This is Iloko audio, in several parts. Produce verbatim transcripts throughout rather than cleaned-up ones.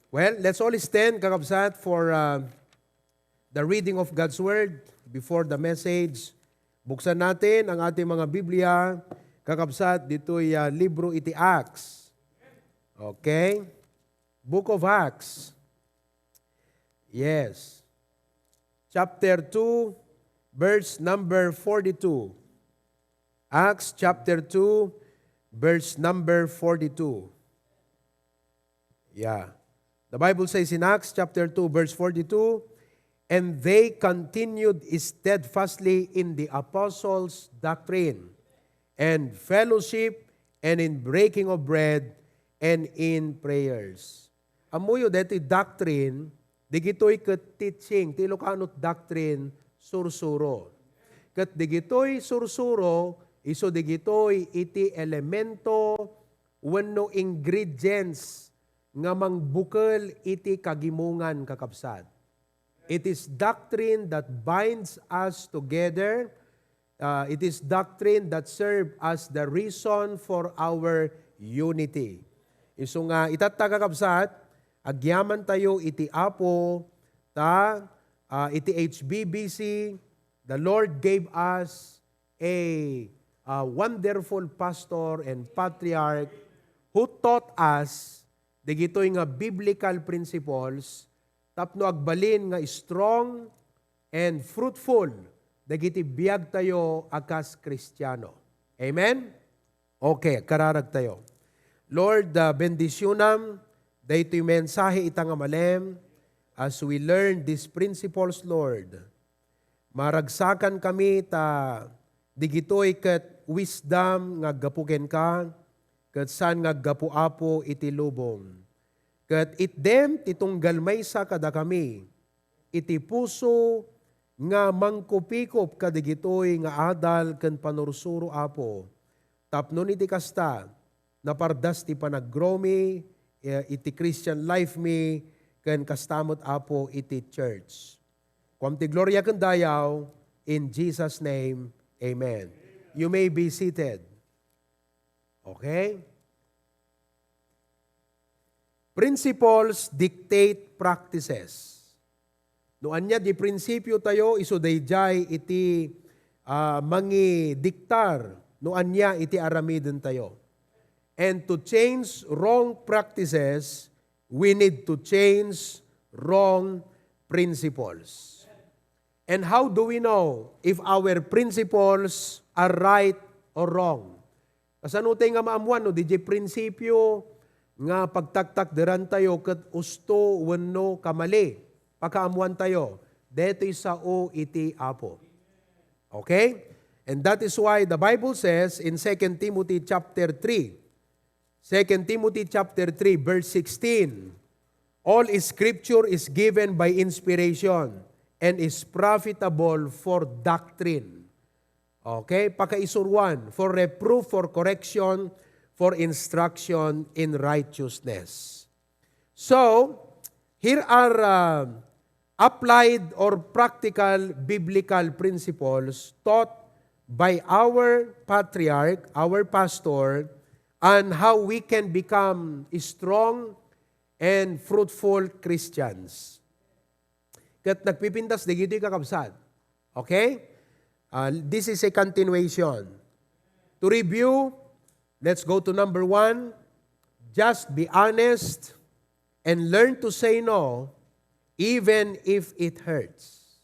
Well, let's all stand, kakabsat, for uh, the reading of God's Word. Before the message, buksan natin ang ating mga Biblia, kakabsat, dito'y uh, libro iti Acts. Okay? Book of Acts. Yes. Chapter two, verse number forty-two. Acts chapter two, verse number forty-two. Yeah. The Bible says in Acts chapter two, verse forty-two, "And they continued steadfastly in the apostles' doctrine, and fellowship, and in breaking of bread, and in prayers." Ammoyo daytoy doctrine, digitoy ket teaching, ti Ilocano doctrine, sursuro. Ket digitoy sursuro, isu digitoy iti elemento wenno ingredients nga mangbukel iti kagimongan, kakabsat. It is doctrine that binds us together. Uh, it is doctrine that serve as the reason for our unity. Isu nga itatta, kakabsat, agyaman tayo iti Apo, ta, uh, iti H B B C, the Lord gave us a, uh, wonderful pastor and patriarch who taught us digitoy nga biblical principles tapno agbalin nga strong and fruitful dagiti biagtayo a kas Kristiano. Amen? Okay, kararagtayo. Lord, uh, bendisyonam daytoy mensahe ita nga malem as we learn these principles, Lord. Maragsakan kami ta digitoy ket wisdom nga aggapu kenka, ket saan nga aggapu, Apo, iti lubong. Ket itdem ti tunggal maysa kadakami iti puso nga mangkupikop kadigitoy nga adal ken panursuro, Apo, tapno iti kasta, napardas ti panaggrow mi, eh, iti Christian life mi, ken kasta met, Apo, iti church. Kuam ti gloria ken dayaw, in Jesus' name, amen. You may be seated. Okay? Principles dictate practices. No ania di prinsipio tayo, isu daydiay iti, ah, mangidiktar no ania iti aramiden tayo. And to change wrong practices, we need to change wrong principles. And how do we know if our principles are right or wrong? Kasano tay nga maammuan no diay prinsipio nga pagtaktakderan tayo ket usto wenno kamali? Pakaammuan tayo, detoy sao iti Apo. Okay? And that is why the Bible says in Second Timothy chapter three, Second Timothy chapter three, verse sixteen, "All scripture is given by inspiration and is profitable for doctrine." Okay? Pakaisuruan, for reproof, for correction, for instruction in righteousness. So, here are, uh, applied or practical biblical principles taught by our patriarch, our pastor, on how we can become strong and fruitful Christians. Ket nagpipintas dagitoy, kakabsat. Okay? Uh, this is a continuation. To review, let's go to number one. Just be honest and learn to say no, even if it hurts.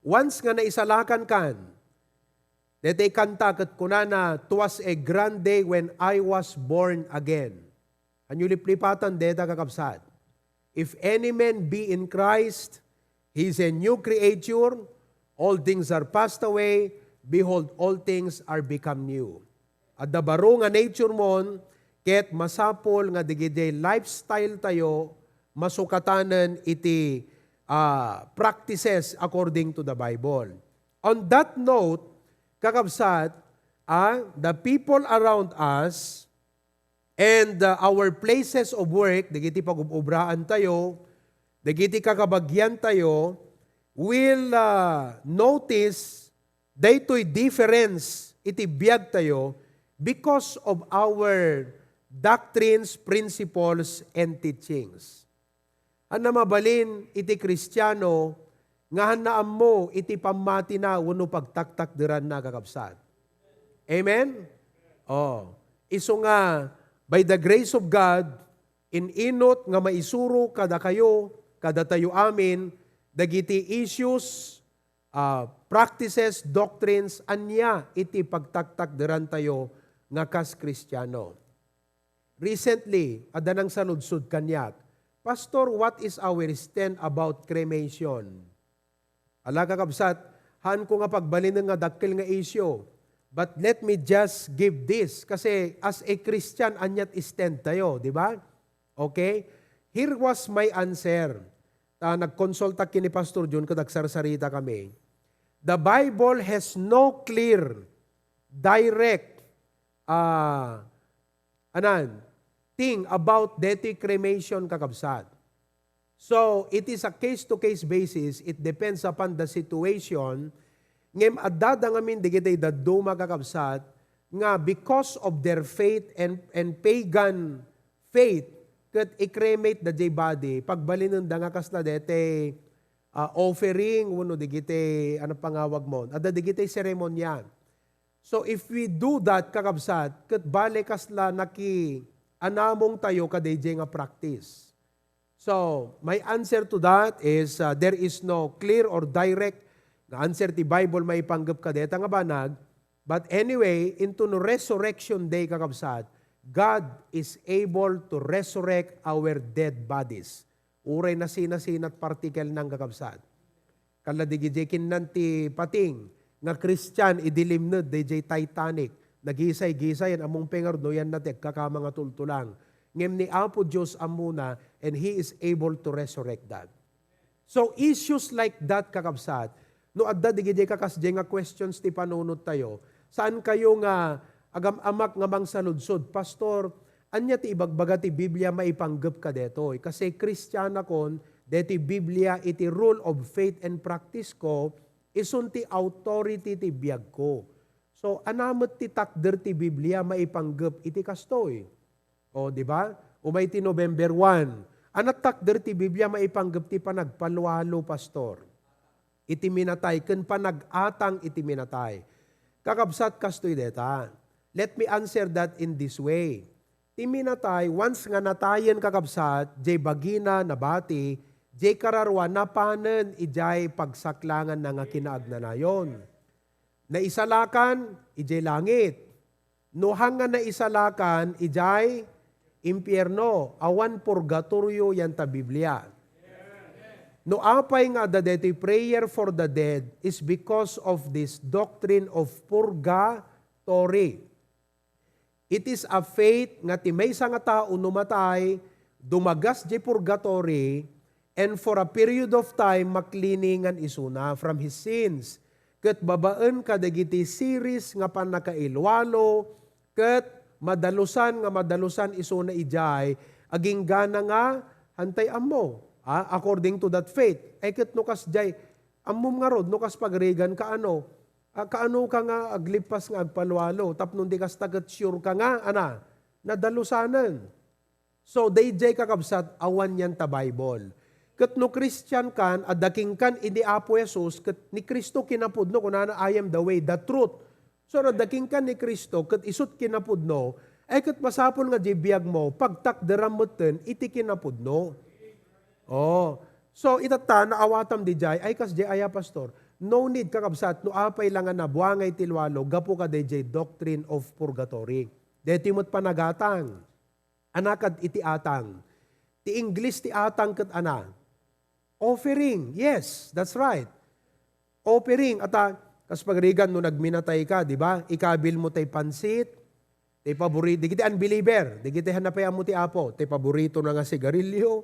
Once nga naisalakan kan, daytoy kanta ket kunana, "'Twas a grand day when I was born again." Ania liplipatan dayta, kakabsat? "If any man be in Christ, he is a new creature. All things are passed away. Behold, all things are become new." Adda baro nga nature mon, ket masapul nga dagiti lifestyle tayo masukatanen iti, ah, practices according to the Bible. On that note, kakabsat, ah, the people around us and, uh, our places of work, dagiti pagub-obraan tayo, dagiti kakabagian tayo, will, uh, notice daytoy difference iti biag tayo because of our doctrines, principles, and teachings. Ania mabalin iti Kristiano nga haan ammo iti pammatina wenno pagtaktakderanna, kakabsat? Amen? Oh. Isu nga, by the grace of God, in-inut nga maisuro kadakayo, kadatayo amin, dagiti issues, ah, practices, doctrines, ania iti pagtaktakderantayo nga kas Kristiano. Recently, adda nangsaludsod kaniak, "Pastor, what is our stand about cremation?" Ala, kakabsat, haanko nga pagbalinen nga dakkel nga issue. But let me just give this, kasi as a Christian, aniat stand tayo, di ba? Okay? Here was my answer. Ah, nagkonsulta kini Pastor Jun, ket agsarsarita kami. The Bible has no clear, direct, ah, anan, thing about deti cremation, kakabsat. So, it is a case-to-case basis. It depends upon the situation. Ngem adda da ngamin digiti dadduma, kakabsat, nga because of their faith and, and pagan faith, ket i-cremate da jay body, pagbalinenda nga kasla dete, ah, offering, wenno digiti, ano pangawag mo, adda digiti seremonia. So, if we do that, kakabsat, ket bale kasla nakianamong tayo kadayjay nga practice. So, my answer to that is, uh, there is no clear or direct nga answer ti Bible maipanggep kadeta nga banag. But anyway, into no resurrection day, kakabsat, God is able to resurrect our dead bodies. Uray nasinasinat partikel nang, kakabsat. Kalla digijay kinnan ti pating nga Christian idi limned dayjay Titanic. Nagisay-gisayan, ammom pay ngarud no yan na ti agkakama nga tultulang. Ngem ni Apo Dios ammona, and He is able to resurrect that. So, issues like that, kakabsat, no adda digijay kakasjay nga questions ti panunot tayo, saan kayo nga agam-amak nga mangsaludsod, "Pastor, ania ti ibagbaga ti Biblia maipanggep kadetoy? Kasi Kristianakon, deti Biblia iti rule of faith and practice ko, isun ti authority ti biagko." So, ania met ti takder ti Biblia maipanggep iti kastoy? O, di ba? Umay ti November one. Ania takder ti Biblia maipanggep ti panagpalualo, Pastor? Iti minatay, ken panag-atang iti minatay. Kakabsat, kastoy deta. Let me answer that in this way. Ti minatay, once nga natayen, kakabsat, jay bagina nabati, jay kararua napanen ijay pagsaklanganna nga kinaagnanayon. Naisalakan ijay langit. No haan nga naisalakan ijay impierno, awan purgatorio yan ta Biblia. No apay nga adda daytoy prayer for the dead is because of this doctrine of purgatory. It is a faith nga ti maysa nga tao no matay, dumagas jay purgatory, and for a period of time, makliningan isuna from his sins. Ket babaen kadagiti series nga pannakailualo, ket madalusan nga madalusan isuna idiay, aginggana nga, hantay ammo, ah, according to that faith. Ay ket no kasdiay, ammom ngarud, no kas pagarigan, kaano? Ah, kaano ka nga aglippas nga agpalualo? Tapno di kasta ket sure ka nga, ana, nadalusanen. So, dayjay kakabsat, awan yan ta Bible. Ket no Christian kan, adda kenkan idi Apo Jesus, ket ni Cristo kinapudno, kunana, "I am the way, the truth." So, no adda kenkan ni Cristo, ket isut kinapudno, ay ket masapul nga di biag mo, pagtakderam metten iti kinapudno. Oh. So, itatta, naawatam di jay, ay kas jay aya, Pastor. No need, kakabsat, no apay la nga nabuangay ti lualo, gapu ka dayjay doctrine of purgatory. Deti met panagatang. Anakad iti atang. Ti English ti atang ket ana. Offering. Yes, that's right. Offering. Ata, kas pagarigan no nagminatay ka, di ba? Ikabil mo tay pansit, tay paborito. Digiti unbeliever. Digiti hanapay ammo ti Apo. Tay paborito na nga sigarilyo.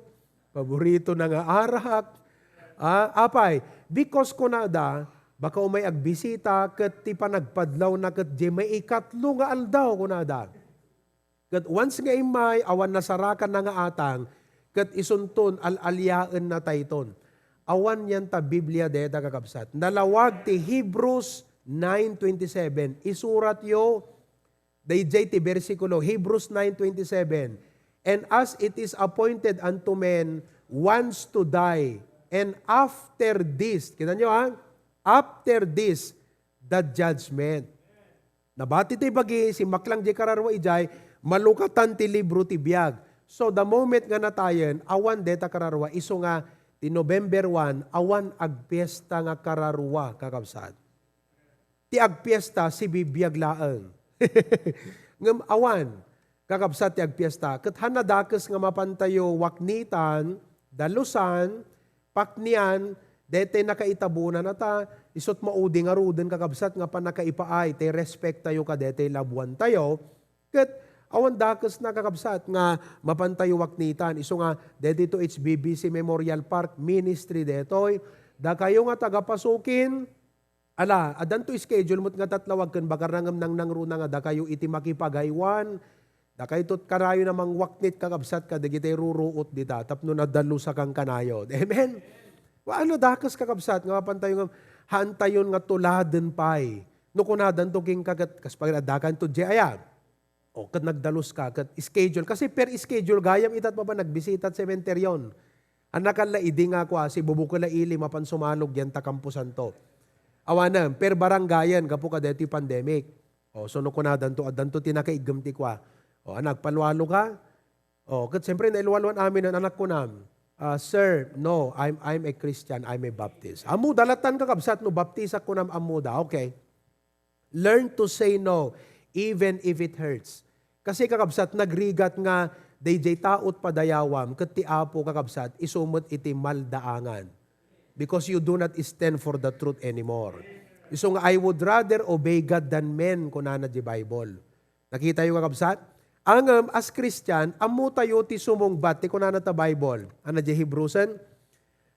Paborito na nga arak. Ah, apay, because kunada, baka umay agbisita, ket ti panagpadlaw na ket di maikatlo nga aldaw, kunada. Ket once nga immay, awan nasarakanna nga atang, ket isunton al-aliaenna tayton. Awan yan ta Biblia deta, kakabsat. Nalawag ti Hebrews nine twenty-seven. Isuratyo, Dayjay ti bersikulo, Hebrews nine twenty-seven, "And as it is appointed unto men once to die, and after this," kita nyo, ha? "After this, the judgment." Nabati ti bagi, simmaklang jay kararua ijay, malukatan ti libro ti biag. So, the moment nga natayen, awan deta kararua, isu nga ti November one, awan agpiesta nga kararua, kakabsat. Ti agpiesta, sibibiag laeng. Ngem awan, kakabsat, ti agpiesta. Ket han nadakes nga mapantayo waknitan, dalusan, paknian, daytoy nakaitabunan a ta, isut' maudi ngaruden, kakabsat, nga pannakaipaay, tay respecttayo kadaytoy labuantayo, ket awan dakesna, kakabsat, nga mapantayo waknitan. Isu nga, daytoy to H B B C Memorial Park Ministry daytoy. Dakayo nga taga-Pasukin, ala, addanto schedule met nga tatlawag ken bakarna ngem nangnangruna nga dakayo iti makipagaywan. Dakayto kanayon a mangwaknit, kakabsat, kadagiti ruruot dita tapno nadalusakan kanayon. Amen? Wa-, ano, dakes, kakabsat, nga mapantayo nga haantayon nga tuladen pay. No kunadanto kenka ket kas pagin-addakanto, jay aya? O, ket nagdalus ka, ket schedule. Kasi per schedule, gayam ita't baba nagbisita't sementeryon. Anakal la idi nga kua, si Bubukel a ili, mapan sumalog yan ta kampusanto. Awanen, per barangayen, gapu kadaytoy pandemic. O, so no kunadanto, addanto ti nakaiggem ti kua. O, anak, palwalo ka? O, ket siyempre, nailualuan amin, anak, kunam, "Ah, sir, no, I'm, I'm a Christian, I'm a Baptist." Ammo, dalatan, kakabsat, no Baptist, kunam, ammo da. Okay. Learn to say no, even if it hurts. Kasi, kakabsat, nagrigat nga dayjay tao't padayawam, ket ti Apo, kakabsat, isu met iti maldaangan. Because you do not stand for the truth anymore. Isu nga, "I would rather obey God than men," kunana di Bible. Nakitayo, kakabsat? Ngem, as Christian, ammotayo ti sumungbat, ti kunana ta Bible. Ano di Hebrews?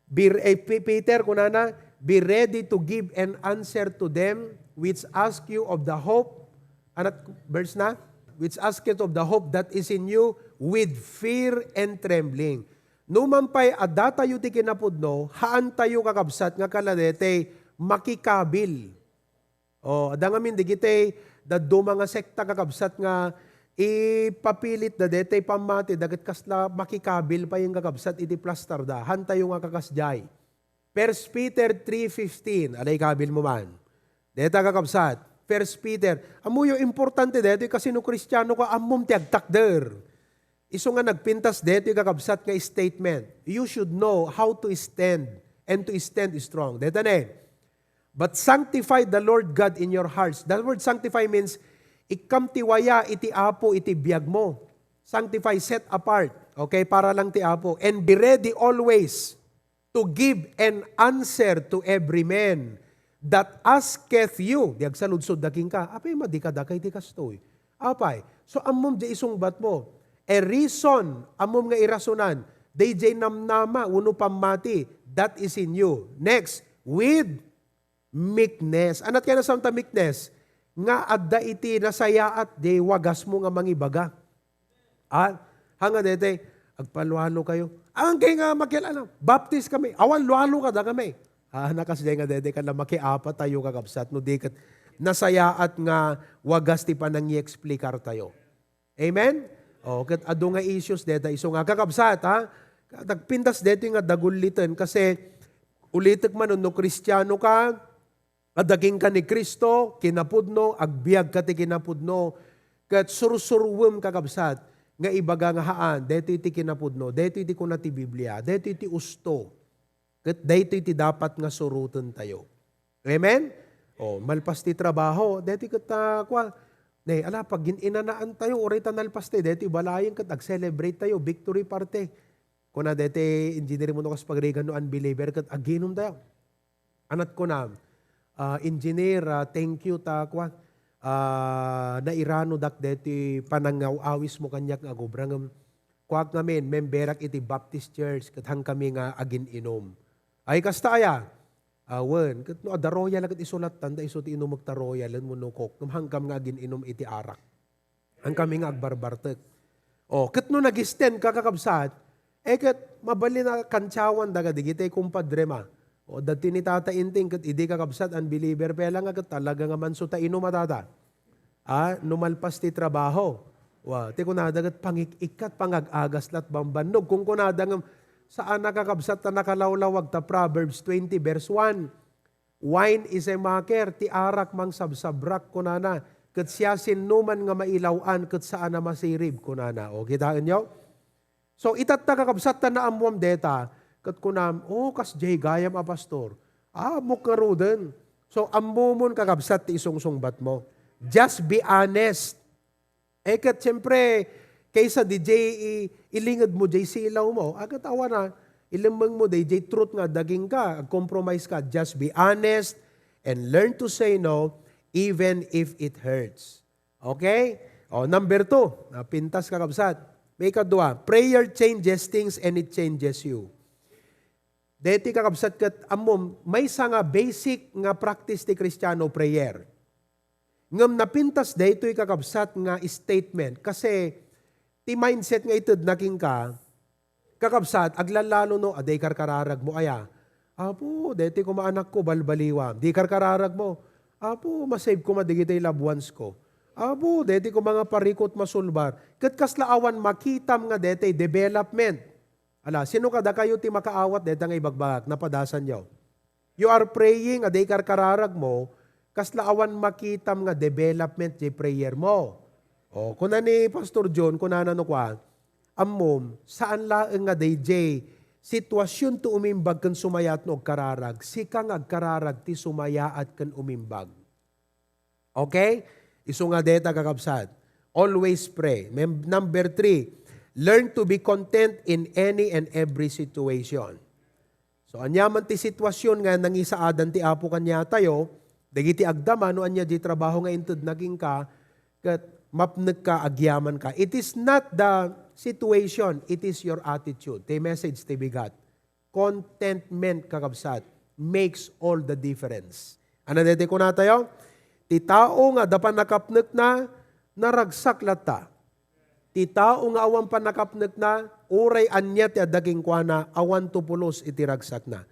Be, eh, Pe-, Peter, kunana, "Be ready to give an answer to them which ask you of the hope," ano, verse na? "Which ask you of the hope that is in you with fear and trembling." Numan pay, addatayo ti kinapudno, haantayo, kakabsat, nga kaladetay makikabil. O, adda ngamin dagiti dadduma nga sekta, kakabsat, nga ipapilitda detay pammati, daket kasla makikabil pay nga, kakabsat, iti plastarda. Haantayo nga kakasdiay. First Peter three fifteen, alay kabil mo man. Deta, kakabsat, First Peter. Ammoyo, importante detoy kasi no Kristiano ka, ammom ti agtakder. Isu nga nagpintas detoy, kakabsat, nga statement. You should know how to stand and to stand strong. Deta ne, "But sanctify the Lord God in your hearts." That word sanctify means, ikkam ti waya iti Apo iti biag mo. Sanctify, set apart. Okay, para lang ti Apo. "And be ready always to give an answer to every man that asketh you." Di agsaludsod da kenka, "Apay, madi kadaka iti kastoy?" Apay, so ammom di isungbat mo. A reason, ammom nga irasonan, dayjay namnama wenno pammati, that is in you. Next, with meekness. Anat kay nasaonta meekness? Nga adda iti nasayaat, di wagas mo nga mangibaga. Ah, hanga dete, agpalualo kayo. Ang kay nga makial-, ano, baptis kami. Awan, lualo ka da kami. Ah, nakasdiay nga dete, kana makiapa tayo, kakabsat, no di ket nasayaat nga wagas ti panangi-explikar tayo. Amen? O, ket adu nga issues deta isu nga, kakabsat, ha? Nagpintas detoy nga dagulliten kasi ulitek man, no Kristiano ka, adda kenka ni Cristo, kinapudno, agbiag ka ti kinapudno, ket sursuruem, kakabsat, nga ibaga nga haan, detoy ti kinapudno, detoy ti kuna ti Biblia, detoy ti usto, ket daytoy ti dapat nga surotentayo. Amen? O, malpas ti trabaho, detoy ket, ah, kua, ne, ala, pagin-inanaan tayo, uray ta nalpas tayo, detoy balayen ket ag-celebrate tayo, victory party. Kuna deti engineer mo no kas pagrigan no unbeliever ket aginom tayo. Anat kuna, ah, "Engineer, ah, thank you ta kua, ah, nairanodak deti panangaw-awis mo kaniak nga agobra ngem kuak ngamin, memberak iti Baptist Church ket hankami nga agin-inum." Ay, kasta aya? Awan. Ket no adda royal ket isu latta, dayta isu ti inumek ta royalen wenno Coke, ngem hankam nga agin-inum iti arak. Hankami nga agbarbartek. O, ket no nag-stand ka, kakabsat, eh, ket mabalin a kantsawan daga digitay kumpadre ma. O, dati ni Tata Inting, ket idi, kakabsat, unbeliever pay la nga, ket talaga nga manso ta inum a tata. Ah, no malpas ti trabaho. Wa, ti kunada ket pangik-ikkat, pangag-agas lat bambannog. Kunkunada ngem, saan a kakabsat ta nakalawlawag ta Proverbs twenty verse one. "Wine is a mocker," ti arak mangsabsabrak, kunana. Ket siasinoman nga mailaw-an ket saan a masirib, kunana. O, kitaenyo? So, itatta, kakabsat, ta naammoam deta, ket kunam, "Oh, kasdiay gayam a pastor." Ammok ngaruden. So, ammomon, kakabsat, ti isungsungbatmo. Just be honest. Eh, ket, siyempre, kaysa di jay i-, ilingedmo jay silawmo, a, ket awan a, ilemmengmo di jay truth nga adda kenka, ag-compromise ka. Just be honest and learn to say no, even if it hurts. Okay? O, number two, napintas, kakabsat. Maikadua, prayer changes things and it changes you. Deti, kakabsat, ket ammom, maysa nga basic nga practice ti Kristiano, prayer. Ngem napintas daytoy, kakabsat, nga statement kasi ti mindset nga itedna kenka, kakabsat, aglalalo no, adda ikarkararagmo aya. "Apo, deti koma anakko balbaliwam." Di karkararagmo, "Apo, masave koma dagiti loved ones ko. Apo, deti koma nga parikut masulbar." Ket kasla awan makitam nga deti development. Ala, sino kadakayo ti makaawat deta nga ibagbagak? Napadasanyo. You are praying, adda ikarkararagmo, kasla awan makitam nga development jay prayer mo. O, kuna ni Pastor John, kunana no kua, "Ammom, saan laeng nga dayjay sitwasyon ti umimbag ken sumayaat no agkararag, sika nga agkararag ti sumayaat ken umimbag." Okay? Isu nga deta, kakabsat. Always pray. Mem-, number three, learn to be content in any and every situation. So, ania man ti sitwasyon nga nangisaadan ti Apo kaniatayo, dagiti agdama no ania di trabaho nga intedna kenka, ket mapnekka, agyamanka. It is not the situation, it is your attitude. Ti message ti bigat. Contentment, kakabsat, makes all the difference. Ano daytoy kunatayo? Ti tao nga adda pannakapnekna, naragsak latta. Ti tao nga awan pannakapnekna, uray ania ti adda kenkuana, awanto pulos iti ragsakna.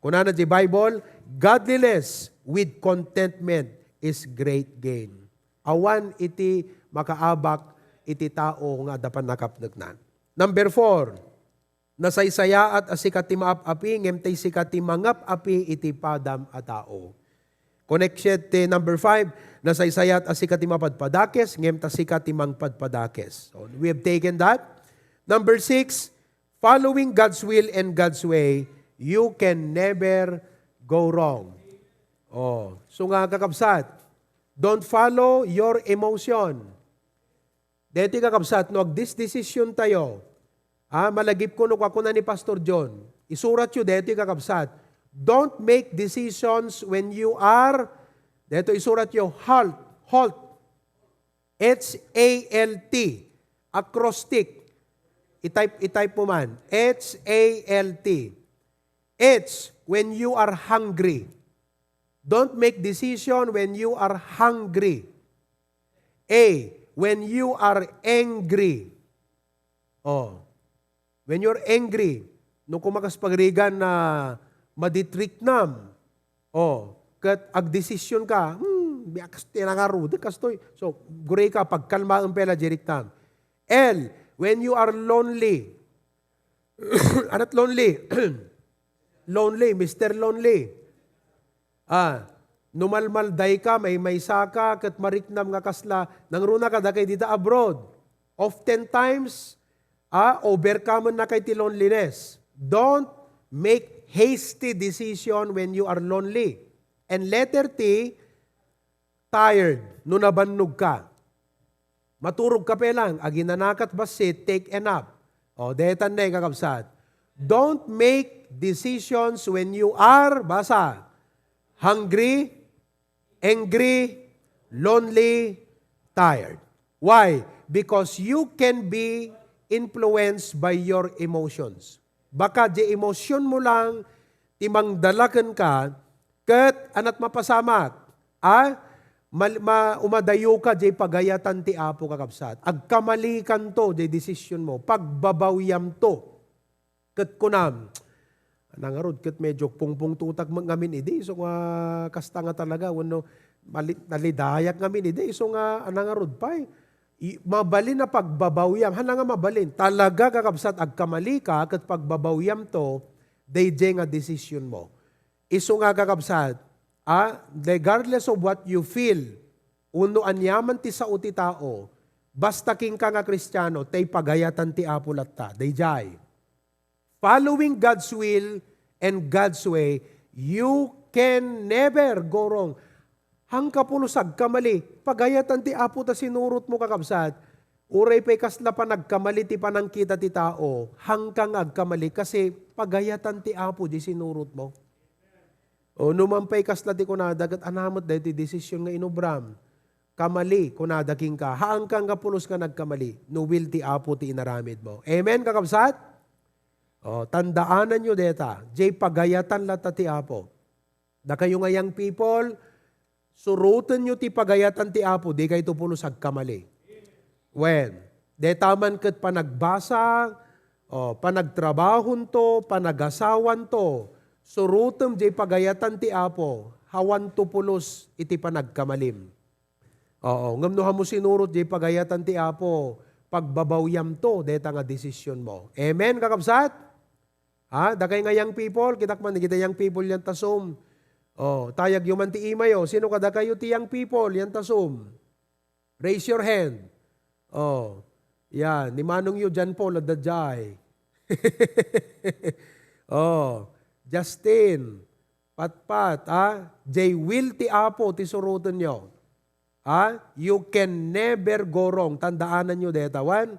Kunana ti Bible, "Godliness with contentment is great gain." Awan iti makaabak iti tao nga adda pannakapnekna. Number four, nasaysayaat a sika ti maap-api, ngem tay sika ti mangap-api iti padam a tao. Connected ti number five, nasaysayaat a sika ti mapadpadakes, ngem ta sika ti mangpadpadakes. So, we have taken that. Number six, following God's will and God's way, you can never go wrong. Oh, so nga, kakabsat, don't follow your emotion. Deti, kakabsat, no agdesdesisyon tayo, ah, malagip ko no kakuna ni Pastor John, isuratyo deti, kakabsat, "Don't make decisions when you are," deti isuratyo, "halt," halt. H A L T, acrostic. I-type, i-type mo man. H A L T. H, when you are hungry. Don't make decision when you are hungry. A, when you are angry. Oh. When you're angry, no, kumakas pagrigan na maditriknam. Oh, ket agdesisyon ka, hmm, biya kas-, tinangarudek kastoy. So, guri ka, pagkalmaen pay la di riknam. L, when you are lonely. Anat lonely? Lonely, Mister Lonely. Ah, no malmalday ka, maymaysa ka, ket mariknam nga kasla, nangruna ka dakay dita abroad. Oftentimes, ah, overcome na kay ti loneliness. Don't make hasty decision when you are lonely. And letter T, tired, no nabannog ka. Maturog ka pay lang, aginanakat bassit, take a nap. O, detan na, kakabsat. Don't make decisions when you are, basa, hungry, angry, lonely, tired. Why? Because you can be influenced by your emotions. Baka di emotion mo lang ti mangdala kenka, ket anat mapasamak, a, mal-, ma-, umadayo ka di pagayatan ti Apo, kakabsat. Agkamalikanto di decision mo, pagbabawyamto. Ket kunam, nangarud ket medyo pungpungtotak met ngamin idi, so nga kasta nga talaga, wenno Mali-, nalidayak ngamin idi, isu nga, ano nga rod pay? I-, mabalin a pagbabawyam. Haan nga mabalin. Talaga, kakabsat, agkamali ka, ket pagbabawyam to, daydiay nga decision mo. Isu nga, kakabsat, ah, regardless of what you feel, wenno aniaman ti sao ti tao, basta kenka nga Kristiano, tay pagayatan ti Apo latta. Daydiay. Following God's will and God's way, you can never go wrong. Haan ka pulos agkamali, pagayatan ti Apo ta sinurot mo, kakabsat. Uray pay kasla panagkamali ti panangkita ti tao, haan ka nga agkamali kasi pagayatan ti Apo di sinurot mo. O, no man pay kasla ti kunada, ket ania met daytoy desisyon nga inubram? Kamali, kunada kenka. Haan ka nga pulos nga nagkamali. No will ti Apo ti inaramid mo. Amen, kakabsat? O, tandaananyo deta. Jay pagayatan latta ti Apo. Dakayo nga young people, surotenyo ti pagayatan ti Apo, di kayto pulos agkamali. Wen, deta man ket panagbasa, o, panagtrabahonto, panagasawanto, surotem jay pagayatan ti Apo, awanto pulos iti panagkamalim. Oo, ngem no haan mo sinurot jay pagayatan ti Apo, pagbabawyamto deta nga desisyon mo. Amen, kakabsat? Ha? Dakay nga young people, kitak man, dagiti young people yan ta Zoom. O, tayagyo man ti email. Sino kadakayo ti young people yan ta Zoom? Raise your hand. O, yan. Ni Manong yu, John Paul, adda jay. O, Justin, Patpat, ha? Jay will ti Apo ti surotenyo. Ha? You can never go wrong. Tandaananyo deta, wen?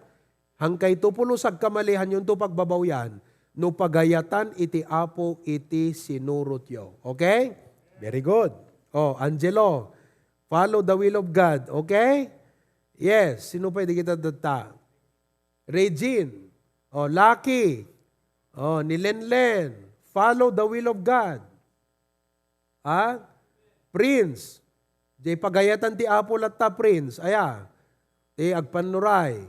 Haan kayto pulos agkamali, haanyonto pagbabawyan, no pagayatan iti Apo iti sinurotyo. Okay? Very good. O, Angelo, follow the will of God. Okay? Yes. Sino pay dagita detta? Regine. O, Lucky. O, ni Lenlen. Follow the will of God. Ha? Prince. Jay pagayatan ti Apo latta, Prince. Aya. Ti agpannuray.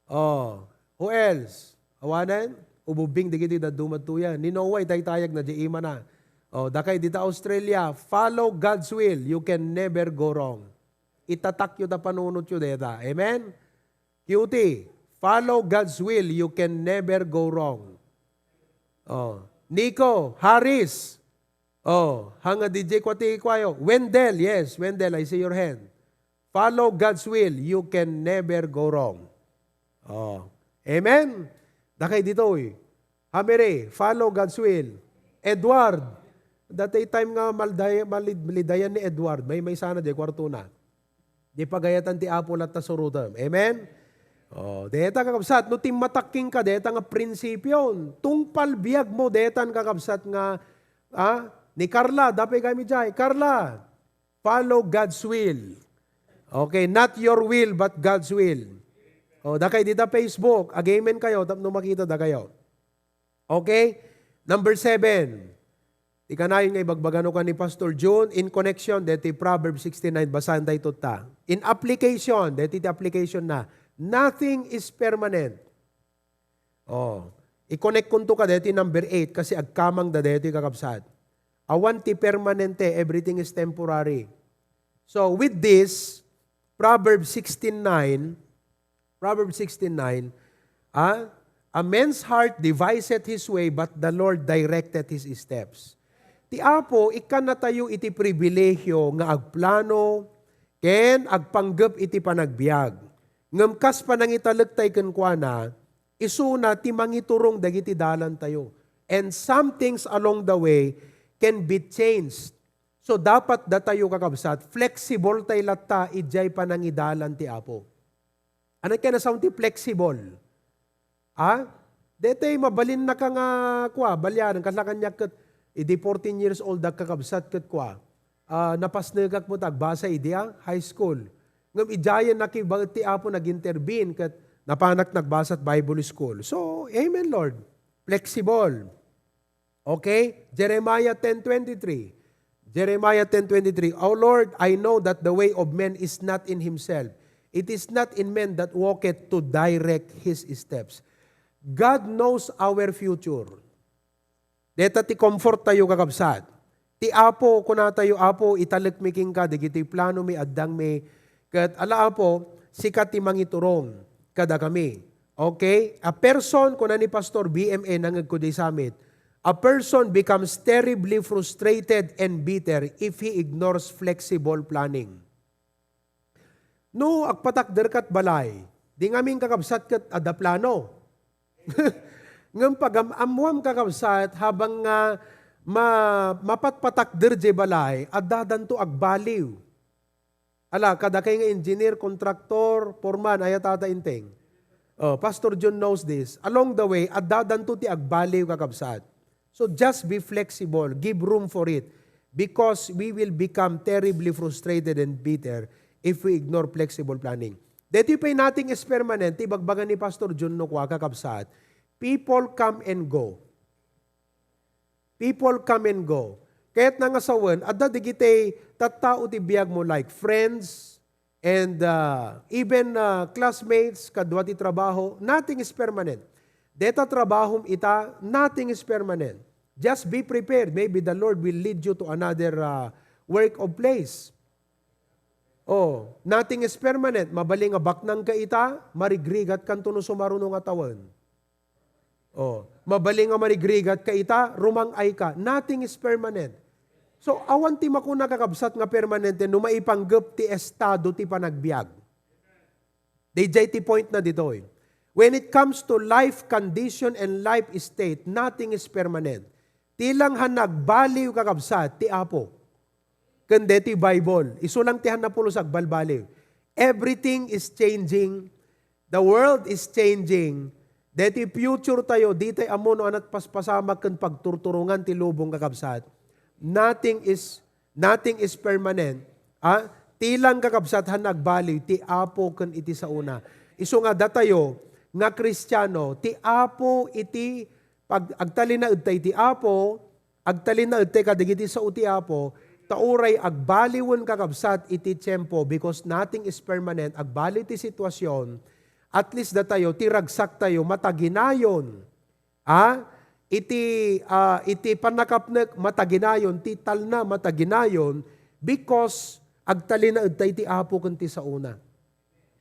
O, who else? Awanen? Ububbing dagiti dadduma ditoy. Ni Noah, itaytayagna, jay imana. O, dakay dita Australia, follow God's will. You can never go wrong. Itatakyo ta panunotyo deta. Amen? Cutie, follow God's will. You can never go wrong. O, Nico, Harris. O, hanga D J kwa ti kwayo. Wendell, yes, Wendell, I see your hand. Follow God's will. You can never go wrong. O. Amen? Dakay ditoy. Hamiri, follow God's will. Edward, datay time nga malday-, malid-, malidayan ni Edward, may may sana di kwarto na. Di pagayatan ti Apo latta surotem. Amen? O, deta kakabsat, no timmatakking ka, deta nga prinsipyon, tungpal biag mo, detan kakabsat nga, ah, ni Carla, dapay kami jay. Carla, follow God's will. Okay, not your will, but God's will. O, dakay dita Facebook, ag-amen kayo, tapno makita dakayo. Okay? Number seven. Ti kanayon nga ibagbagano ka ni Pastor June in connection deti Proverbs sixteen nine, basaen tayo ta. In application, deti ti application na, nothing is permanent. O, i-connect kunto ka deti number eight kasi agkamang da deti kakabsat. Awan ti permanente, everything is temporary. So, with this, Proverbs sixteen nine, Proverbs sixteen nine, ah, "A man's heart deviseth his way, but the Lord directeth his steps." Ti Apo, ikkannatayo iti pribilehiyo nga agplano ken agpanggep iti panagbiag. Ngem kas panangitalek tay kenkuana, isuna ti mangiturong dagiti dalantayo. And some things along the way can be changed. So, dapat datayo, kakabsat, flexible tay latta idiay panangidalan ti Apo. Ano kaya na sound ti flexible? Ha? Detay mabalin na ka nga, kwa, balyanan, kasla kaniak ket, idi fourteen years old, agkakabsat ket, kwa, ah, napasnekak met agbasa idi, ah, high school. Ngem idiayen nakibaet ti Apo nag-intervene ket napanak nagbasa at Bible school. So, amen, Lord. Flexible. Okay? Jeremiah ten twenty-three. Jeremiah ten twenty-three, "O Lord, I know that the way of man is not in himself. It is not in man that walketh to direct his steps." God knows our future. Deta ti comfort tayo, kakabsat. Ti Apo, kunatayo, "Apo, italekmi kenka dagiti planomi, addangmi." Ket, ala, Apo, sika ti mangiturong kadakami. Okay? A person, kuna ni Pastor B M A, nangegko di summit, "A person becomes terribly frustrated and bitter if he ignores flexible planning." No, agpatakder kat balay, di ngamin, kakabsat, ket adda plano. Ngem pagam-ammuam, kakabsat, habang nga ma-, mapatpatakder jay balay, addadanto agbaliw. Ala, kadakay nga engineer, kontraktor, foreman, aya tata Inteng? Oh, Pastor John knows this. Along the way, addadanto ti agbaliw, kakabsat. So just be flexible, give room for it, because we will become terribly frustrated and bitter if we ignore flexible planning. Daytoy pay, "Nothing is permanent," ti ibagbaga ni Pastor John no kua, kakabsat. People come and go. People come and go. Kayatna nga sawen, adda dagiti tattao ti biagmo, like friends, and, uh, even, uh, classmates, kadua ti trabaho, nothing is permanent. Deta trabahom ita, nothing is permanent. Just be prepared. Maybe the Lord will lead you to another, uh, work of place. Oh, nothing is permanent. Mabalin nga baknangka ita, marigrigatkanto no sumaruno nga tawen. Oh, mabalin nga marigrigatka ita, rumang-ayka. Nothing is permanent. So, awan ti makuna, kakabsat, nga permanente no maipanggep ti estado ti panagbiag. Dayjay ti point na ditoy. When it comes to life condition and life state, nothing is permanent. Ti lang han nagbaliw, kakabsat, ti Apo. Ken deti Bible, isu lang ti han napulos agbalbaliw. Everything is changing. The world is changing. Deti future tayo, di tay ammo no anat paspasamak ken pagturturongan ti lubong, kakabsat. Nothing is, nothing is permanent. Ah, ti lang, kakabsat, han nagbaliw, ti Apo ken iti saona. Isu nga datayo nga Kristiano, ti Apo iti pag-, agtalinaed tay ti Apo, agtalinaed tay kadagiti sao ti Apo, ta uray agbaliwen, kakabsat, iti tiempo, because nothing is permanent, agbaliw ti situasion, at least datayo, ti ragsak tayo, mataginayon. Ah, iti, ah, iti pannakapnek, mataginayon, ti talna, mataginayon, because agtalinaed tay ti Apo ken ti saona.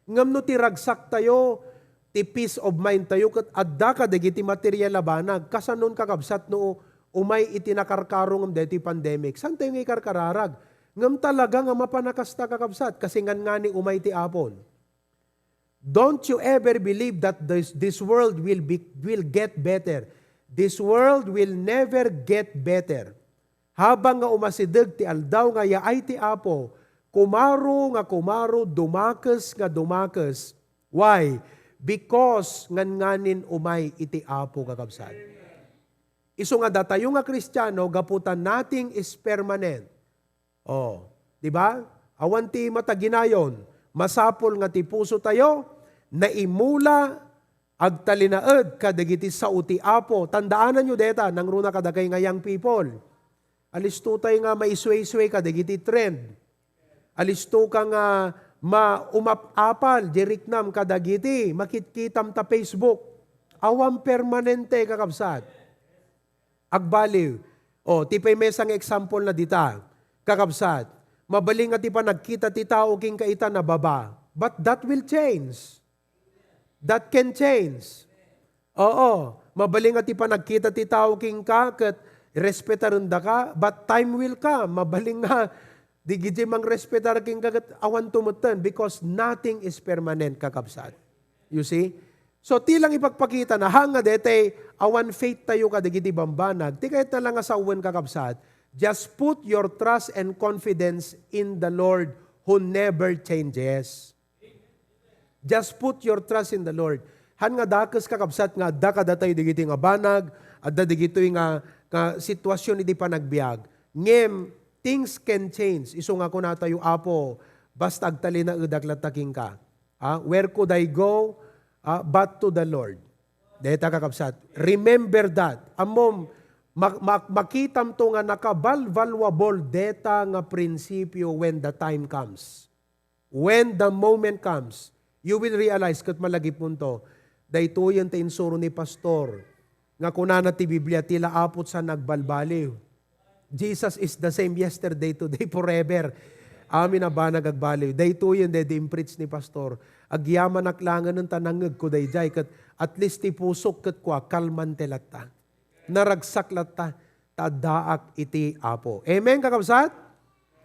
Ngem no ti ragsak tayo, ti peace of mind tayo, ket adda kadagiti material a banag, kasanon, kakabsat, no umay iti nakarkaro ngem daytoy pandemic, saan tayo nga ikarkararag? Ngem talaga nga mapan a kasta, kakabsat, kasi ngan-ngani umay ti Apon. Don't you ever believe that this, this world will be, will get better. This world will never get better. Habang nga umasideg ti aldaw nga yaay ti Apo, kumaro nga kumaro, dumakes nga dumakes. Why? Because ngan-nganin umay iti Apo, kakabsat. Isu nga datayo nga Kristiano, gapu ta nothing is permanent. Oh, di ba? Awan ti mataginayon. Masapul nga ti puso tayo, naimula, agtalinaed kadagiti sao ti Apo. Tandaananyo deta, nangruna kadakay nga young people. Alisto tay nga maisway-sway kadagiti trend. Alisto ka nga ma-, umap-apal, di riknam kadagiti makitkitam ta Facebook. Awan permanente, kakabsat. Agbaliw. O, ti pay maysa nga example na dita, kakabsat. Mabalin nga ti panagkita ti tao kenka ita nababa. But that will change. That can change. Oo. Mabalin nga ti panagkita ti tao kenka ket respetarendaka, but time will come. Mabalin nga di gidi mangrespetar kenka ket awan tumetten, because nothing is permanent, kakabsat. You see? So, ti lang ipagpakita na, haan nga detay awan faith tayo kadagiti bambanag, ti kayat na lang nga sawen, kakabsat, just put your trust and confidence in the Lord who never changes. Just put your trust in the Lord. Haan nga dakes, kakabsat, nga adda kadatayo digitoy nga banag, adda digitoy nga, nga sitwasyon iti panagbiag. Ngem, things can change. Isu nga kunatayo, "Apo, basta agtalinaedak latta kenka." Ah, where could I go, ah, but to the Lord? Deta, kakabsat. Remember that. Ammom, mak-, mak-, makitam to nga nakabalvaluable deta nga prinsipyo when the time comes. When the moment comes, you will realize ket malagipmo to, daytoyen ti insuro ni pastor nga kunana ti Biblia, ti laapot sa nagbalbaliw. Jesus is the same yesterday, today, forever. Amin a banag agbaliw. Daytoyen, daydi impreach ni Pastor. Agyamanak langen ta nangngegko daydiay, ket at least ti pusok ket kua, kalmante latta. Naragsak latta, ta addaak iti Apo. Amen, kakabsat?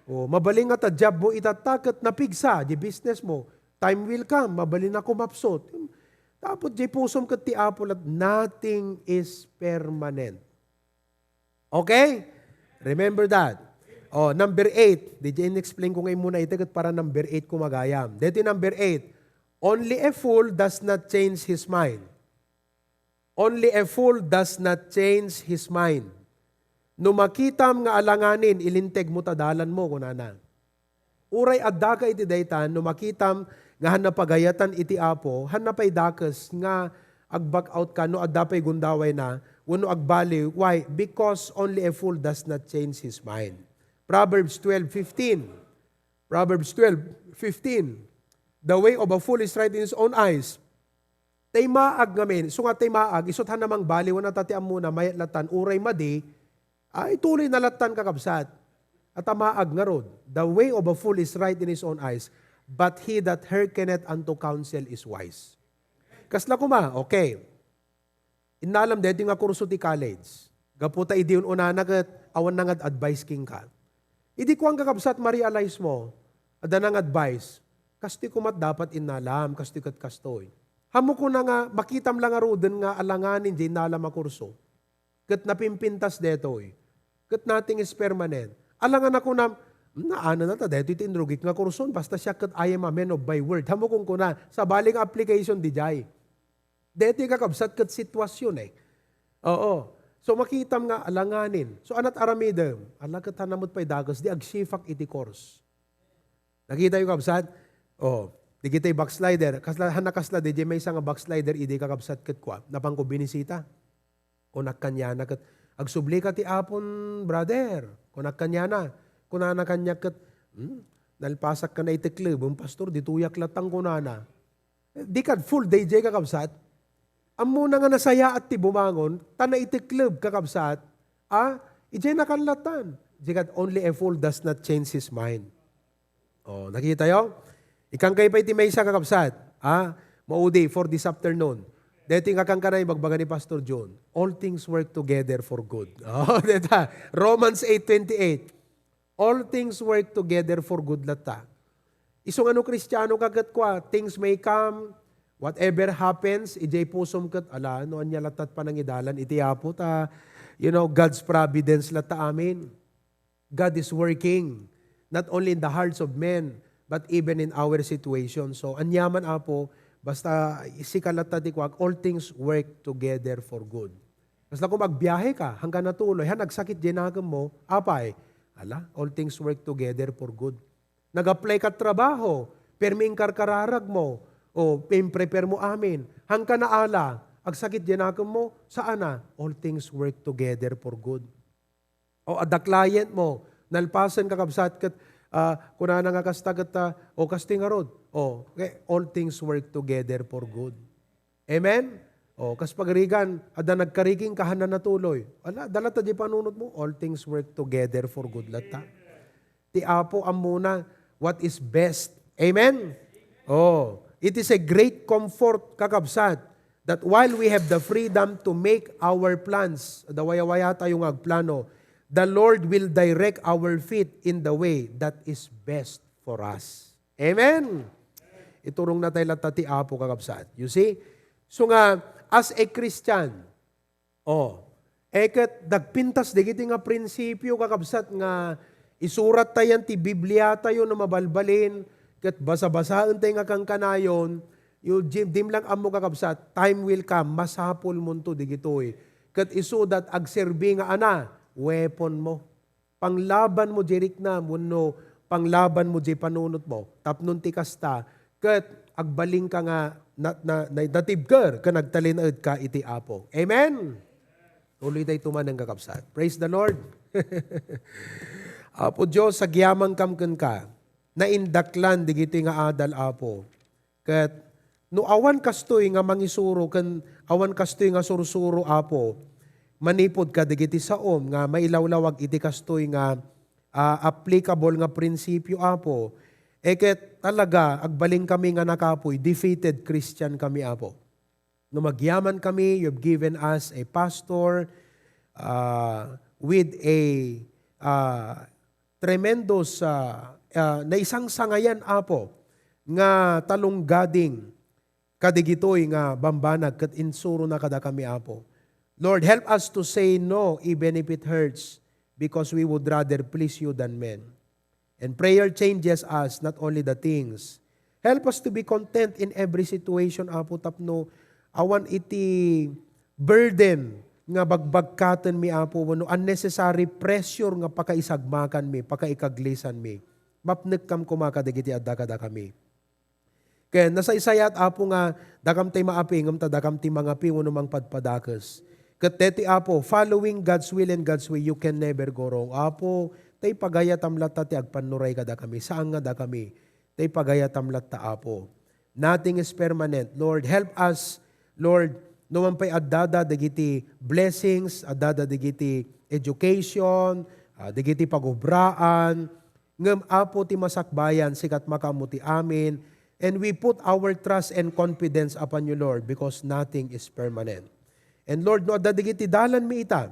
O, mabalin nga ta job mo itatta, ket napigsa, di business mo. Time will come, mabalin a kumapsut. Tapos, di pusom ket ti Apo lat, nothing is permanent. Okay? Remember that. Oh, number eight. Di in-explain ko ngay muna iti ket para number eight ko magayam. Dito number eight. Only a fool does not change his mind. Only a fool does not change his mind. No makitam nga alanganin, ilinteg mo ta dalan mo, kunana. Uray adda ka iti daytan, no makitam nga han napagayatan iti Apo, han napay dakes nga ag-back out ka no adda pay gundawayna, wenno agbaliw. Why? Because only a fool does not change his mind. Proverbs twelve fifteen. Proverbs twelve fifteen. The way of a fool is right in his own eyes. Tay maag ngamin, isu nga tay maag, isut han namangbaliw, wen ata ti ammona, mayat latan, uray madi, ay tuloy na latan, kakabsat. At a maag ngarud, the way of a fool is right in his own eyes, but he that hearkeneth unto counsel is wise. Kasla kuma, okay. Innalam daytoy nga kurso ti college. Gapu ta idi un-unana ket awan nangad-advise kenka. Idi kuan, kakabsat, ma-realize mo, adda nang-advise, kastoy kumat dapat innalam, kastoy ket kastoy. Hammo kuna nga makitam la ngaruden nga alanganin diay innalam a kurso. Ket napimpintas daytoy. Ket nothing is permanent. Alangan a kunam, "Naanana ta daytoy ti inrugik nga kurson, basta siak ket I am a man of my word." Hammo kunkuna, sabali nga application didiay. Daytoy, kakabsat, ket sitwasyon, eh. Oo. So, makitam nga alanganin. So, anat aramidem? Ala, ket han na met pay dakes, di agsifak iti course. Nakitayo, kabsat? Oh, digitay backslider. Kasla, han nakasla, didiay maysa nga backslider, idi, kakabsat, ket kua, napanko binisita. Kunak kaniana ket, "Agsubli ka ti Apon, brother." Kunak kaniana. Kunana kaniak ket, "Hmm, nalpasak ka na iti klebem, Pastor, ditoyak lattan," kunana. Di kad fool daydiay, kakabsat. Ammona nga nasayaat ti bumangon, ta naitikleb, kakabsat. Ah, idiay nakanlatan. Di kad, only a fool does not change his mind. Oh, nakitayo? Ikangkay pay ti maysa, kakabsat. Ah, maudi for this afternoon. Daytoy nga kankana, ibagbaga ni Pastor John, "All things work together for good." Oh, deta. Romans eight twenty-eight. "All things work together for good," latta. Isu nga no Kristiano ka ket kua, things may come, whatever happens, idiay pusom ket, "Ala, no ania latta ti panangidalan iti Apo ta, you know, God's providence latta amin." God is working, not only in the hearts of men, but even in our situation. So, aniaman, Apo, basta sika latta ti kuak, all things work together for good. Kasla kung agbiyahe ka, hangkan natuloy, han agsakit diay nakemmo, apay, ala, all things work together for good. Nag-apply ka trabaho, permi inkarkararag mo, o pin-prepare mo amin, hangkan naala, agsakit diay nakemmo, saana, all things work together for good. O adda client mo, nalpasen, kakabsat, ket, ah, kunana nga kasta ket, ah, o kastoy ngarud. O, okay, all things work together for good. Amen? O, kas pagarigan, adda nagkariking ka, han na natuloy. Ala, dala ta di panunot mo, all things work together for good latta. Ti Apo ammona what is best. Amen? Oh, it is a great comfort, kakabsat, that while we have the freedom to make our plans, adda wayawaya tayo nga agplano, the Lord will direct our feet in the way that is best for us. Amen? Iturong na tayo latta ti Apo, kakabsat. You see? So nga, as a Christian, oh, eh, ket nagpintas dagiti nga prinsipio, kakabsat, nga isurat tayan ti Biblia tayo no mabalbalin, ket basabasaen tayo nga kankanayon, you, di, dim lang ammo, kakabsat, time will come, masapul monto digitoy. Ket isu dat agserbi nga ana, weapon mo. Panglaban mo di riknam, wenno panglaban mo di panunot mo. Tapnon ti kasta, ket agbalin ka nga na, na, na, natibker ken agtalinaed ka iti Apo. Amen? Tuloy tayo tumanen, kakabsat. Praise the Lord. Apo Dios, agyamankam kenka. Naindaklan digiti nga adal, Apo. Ket no awan kastoy nga mangisuro ken awan kastoy nga sursuro, Apo, manipud kadagiti saom nga mailawlawag iti kastoy nga, ah, applicable nga prinsipyo, Apo, e ket talaga agbalinkami nga nakapuy, defeated Christian kami, Apo. No, magyamankami, you've given us a pastor, ah, with a, ah, tremendous, ah, ah, naisangsangayan, Apo, nga talunggading kadigitoy nga bambanag ket insurona kadakami, Apo. Lord, help us to say no even if it hurts, because we would rather please you than men. And prayer changes us, not only the things. Help us to be content in every situation, Apo, tapno awan iti burden nga bagbagkatenmi, Apo, wenno unnecessary pressure nga pakaisagmakanmi, pakaikaglisanmi. Mapnekkam koma kadagiti adda kadakami. Ken nasaysayat, Apo, nga dakam tay maapi, ngem ta dakam ti mangapi wenno mangpadpadakes. Ket deti, Apo, following God's will and God's way, you can never go wrong. Apo, tay pagayatam latta ti agpannuray kadakami, saan nga dakami. Tay pagayatam latta, Apo. Nothing is permanent. Lord, help us, Lord, no man pay addada dagiti blessings, addada dagiti education, ah, dagiti pagubraan, ngem, Apo, ti masakbayan, sika ti makaammo ti amin, and we put our trust and confidence upon you, Lord, because nothing is permanent. And Lord, no adda dagiti dalanmi ita,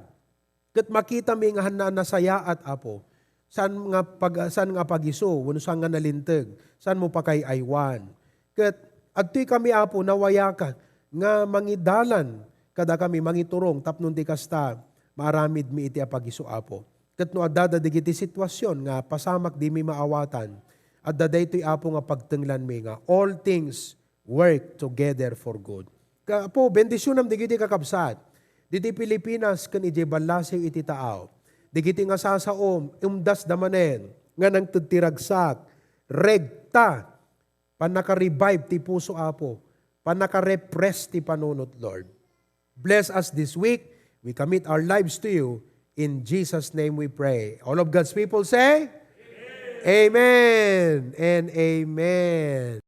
ket makitami nga hanna a nasayaat, Apo, saan nga pag-, saan nga pagisu, wenno saan nga nalinteg, saanmo pakay-aywan. Ket adtoy kami, Apo, nawayaka nga mangidalan kadakami, mangiturong tapno iti kasta, maaramidmi iti apagisu, Apo. Ket no addada dagiti situasion nga pasamak dimi maawatan, adda daytoy, Apo, nga pagtenglanmi nga all things work together for good. Ka-, Apo, bendisionam dagiti kakabsat. Diti Pilipinas ken idiay ballasiw iti taaw. Dagiti nga sasaom, umdasda manen nga nangted ti ragsak, regta, pannaka-revive ti puso, Apo, pannaka-refresh ti panunot, Lord. Bless us this week. We commit our lives to you. In Jesus' name we pray. All of God's people say, Amen and amen.